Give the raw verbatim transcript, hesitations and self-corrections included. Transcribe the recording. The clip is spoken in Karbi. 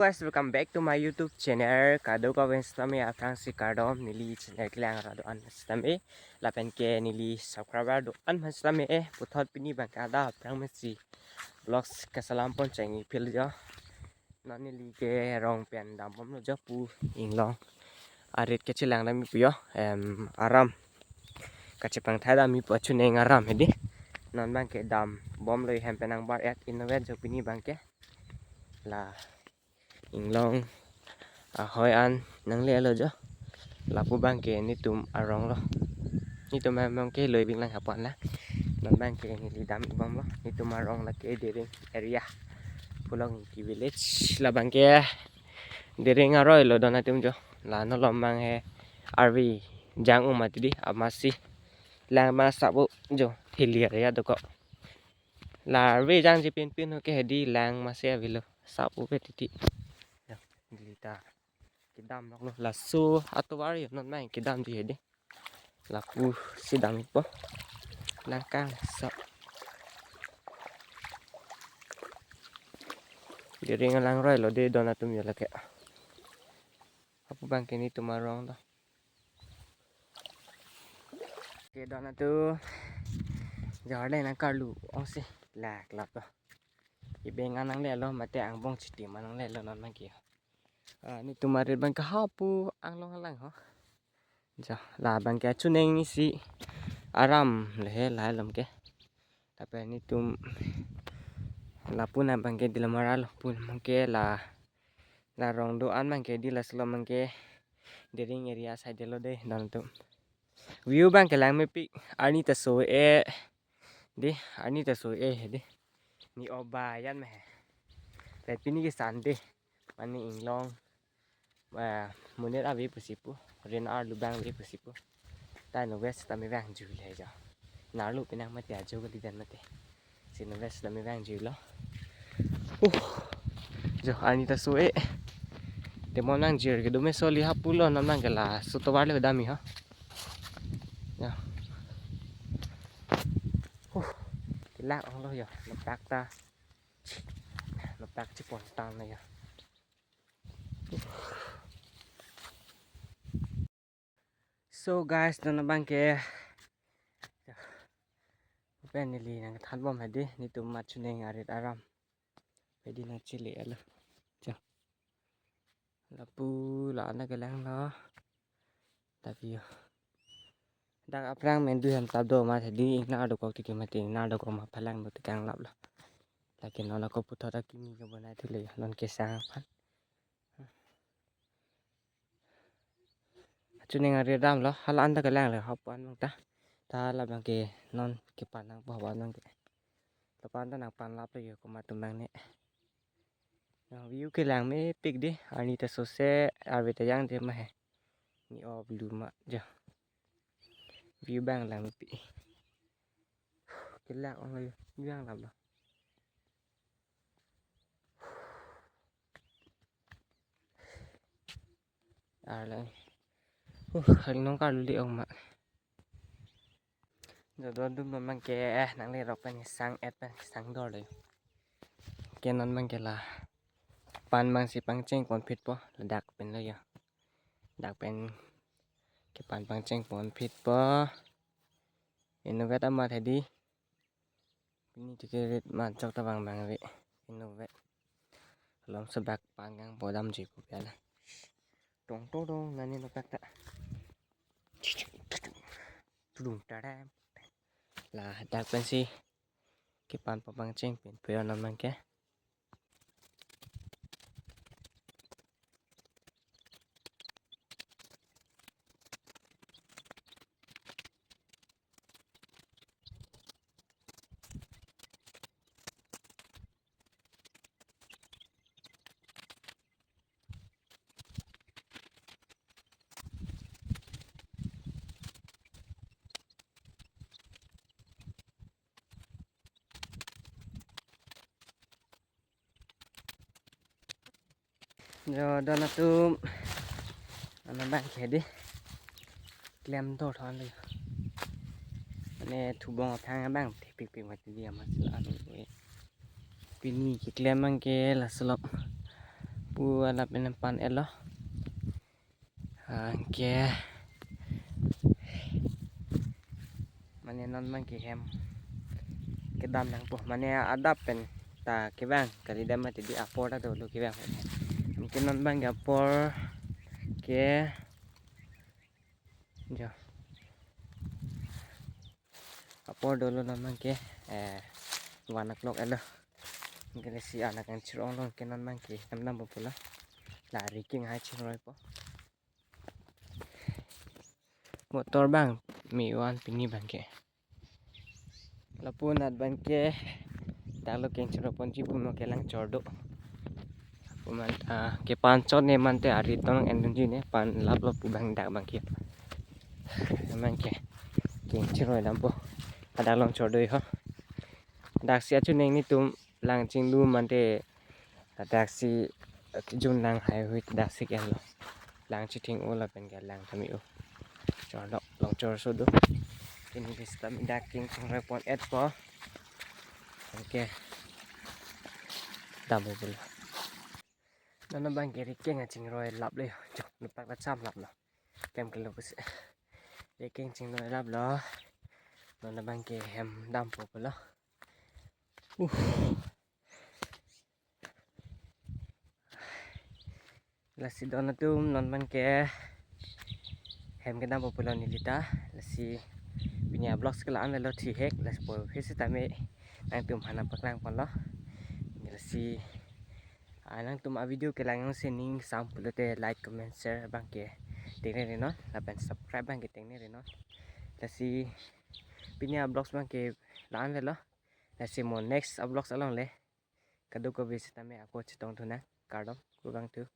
Guys, welcome back to my YouTube channel. Kadokave sitame aphrangsi kardom, neli channel kelang ra do-an sitame, lapen ke neli subscriber do-an sitame, eh, puthot pini abangke adap aphrang mesi vlogs kachelam pon cheng-i phil jo. Non neli ke rong pen dambomlo jo pu inglong arit kachelang dam-i pu jo, em, aram kachepangthai dam-i pu achuning aram hedi. Non abangke dambomlo, hem pen nangbar-et inutvet jo pini abangke. La inglong ahoi an nanglelo jo. Lapu abangke netum arong lo. Netum arong ke loi binglang hapan la. Non abangke neli dam-i bomlo. Netum arong lake Dering area, Pulongki village. La abangke Dering aroi lo don atum jo. La non malom abang he arve jang-o mati di, amatsi lang ma sabo jo, hilly area dokok. La arve jangji pinpin ho ke hedi, lang masi avelo, sabo pe titi. Ya, neli ta kedam loklo, laso atovar yo non abang kedamji hedi. Lapusi dam-ipo. Nangkang so. Dering alang roi lo de don atum jo lake. Lapu abangke netum arong do. Ke don atum, jor le nangkarlu ongsi lak lap do. Ibeng an nanglelo mate angbong chitim an nanglelo non abangke. Ah, netum arit abangke hapu anglong alang ho. Jo, la abangke achuning isi aram le he la malom ke. Tapi netum lapu na abangke dilamara lo pu abangke la, la rong do-an abangke di, laso malom abangke Dering area side lo de don atum. View abangke lang mepik, arni ta so-e di, arni ta so-e hedi. Ni oba yan me he. Pet pini ke Sunday, mane inglong, ah, monit ave pusi pu, rin arlu abang ave pusi pu. Ta inutvet sitame vangjuilo jo. Narlu penang mate ajo kali dan mate. Si inutvet sitame vangjuilo. Uh. Jo, arni ta so-e. Te mo nangjir kedo me soli hapu lo, non abangke laso atovar le dam-i ha. Ya. Uh. Kelak onglo jo. Nopak ta. Nopak chepon tanglo jo. So guys, don abangke pen neli nangthan bom hedi, netum achuning arit aram. Hedi nangchele alo. Jo. Lapu la-an ta kelang lo. Tapi yo. Dak aphrang men dui hem sap do ma hedi, ingnar dokok titi mate, ingnar dokok ma phalang do tekang lap lo. Lake non ako puthot akimi kebonai thulo jo, non kesang aphan. Achuning arit damlo, hala-an ta kelang lo, hapu an abang ta. Ta la abangke non kepan nangpo hapu an abangke. Lapu an ta nangpan lap lo jo komat atum abang ne. Nang view kelang mepik di, arni ta so-e, arve ta jangje ma he. Ni o blue ma jo. View abang lang mepik. Kelak onglo jo, view abang lap lo. Arlo. Uh, hari nangkarlu le ong ma. Jo don atum, non abangke, eh, nangle rok pen sang-et pen sang dor le. Ke non abangke la pan abangsi pangcheng ponphit po, ladak pen lo jo. Dak pen kepan pangcheng ponphit po. Inutvet amat hedi. Pini tike rit ma chok ta bang bang ave. Inutvet. Malom so dak pan kangpo damji pu pi ala. Tong tong tong, nani nopak ta. Tudung tadam. La dak pensi kepan pangcheng pen puyo non abangke. Jo, don atum, non abangke di klem dor thon le. Mane thubong aphang abang thepik pik mati di amat sila anu we. Pini keklem abangke laso along. Pu alap pen pan-etlo. Anke mane non abang ke hem kedam nangpo, mane adap pen ta kevang, kali dam mati di apor ta dolo kevang. Anke non abang ke apor ke jo. Apor dolo non abang ke, eh, one o'clock-etlo. Anke lasi anak an chirong long ke non abang ke hem dampo pulo. La riking hai chingroipo. Motor abang me-o-an pini abang ke. Lapu anat abang ke dak lo keng chingroi ponji pu mo kelang chor do. Pu man, ah, ke pan chot ne mante ari tong endunji ne pan laplo pu abang dak abang ke. Abang ke keng chingroi dampo. Adak long chor do ho. Daksi achu neng netum lang chinglu mante daksi jun lang haihui daksi ke lo. Lang chithing-o lapen ke lang tame-o. Chor do, long chor so do. Kini ke seta me dak keng chingroi pon-etpo. Anke dampo pulo. Non abang ke riking chingroi lap le. Jo, nupak ta cham laplo. Hem kelo pusi. Riking chingroi laplo. Non abang ke hem dampo pulo. Uh. Lasi don atum, non abang ke hem kedampo pulo neli ta. Lasi pini a-vlogs ke la-an lo thihek, lasi po phisi tame nangtum aphan nangpaklang ponlo. Lasi, ah, nangtum a-video kelang jongsi ning sam pulote like, comment, share abang ke tengne ri non, lapen subscribe abang ke tengne ri non. Lasi pini a-vlogs abang ke la-an lo. Lasi mo next a-vlogs along le kadokave sitame ako chetongthu nang, kardom, kurvangthu.